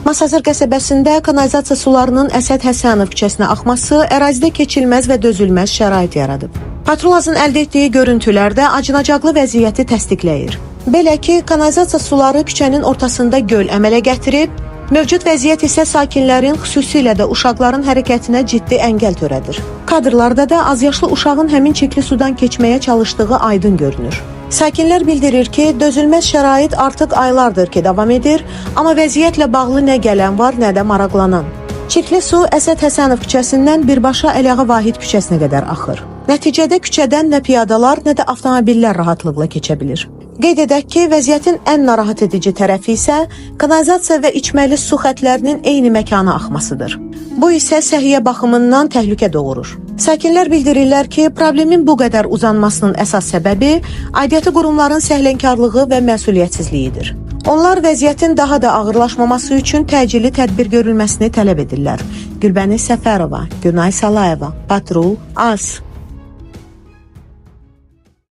Masazır qəsəbəsində kanalizasiya sularının Əsəd Həsənov küçəsinə axması ərazidə keçilməz və dözülməz şərait yaradıb. Patrul-Azın əldə etdiyi görüntülər də acınacaqlı vəziyyəti təsdiqləyir. Belə ki, kanalizasiya suları küçənin ortasında göl əmələ gətirib, mövcud vəziyyət isə sakinlərin, xüsusilə də uşaqların hərəkətinə ciddi əngəl törədir. Kadrlarda da azyaşlı uşağın həmin çirkli sudan keçməyə çalışdığı aydın görünür. Sakinlər bildirir ki, dözülməz şərait artıq aylardır ki, davam edir, amma vəziyyətlə bağlı nə gələn var, nə də maraqlanan. Çirkli su Əsəd Həsənov küçəsindən birbaşa Əliağa Vahid küçəsinə qədər axır. Nəticədə küçədən nə piyadalar, nə də avtomobillər rahatlıqla keçə bilir. Qeyd edək ki, vəziyyətin ən narahat edici tərəfi isə kanalizasiya və içməli su xətlərinin eyni məkana axmasıdır. Bu isə səhiyyə baxımından təhlükə doğurur. Sakinlər bildirirlər ki, problemin bu qədər uzanmasının əsas səbəbi aidiyyəti qurumların səhlənkarlığı və məsuliyyətsizliyidir. Onlar vəziyyətin daha da ağırlaşmaması üçün təcili tədbir görülməsini tələb edirlər. Gülbəniz Səfərova, Günay Salayeva, Patrul, AZ.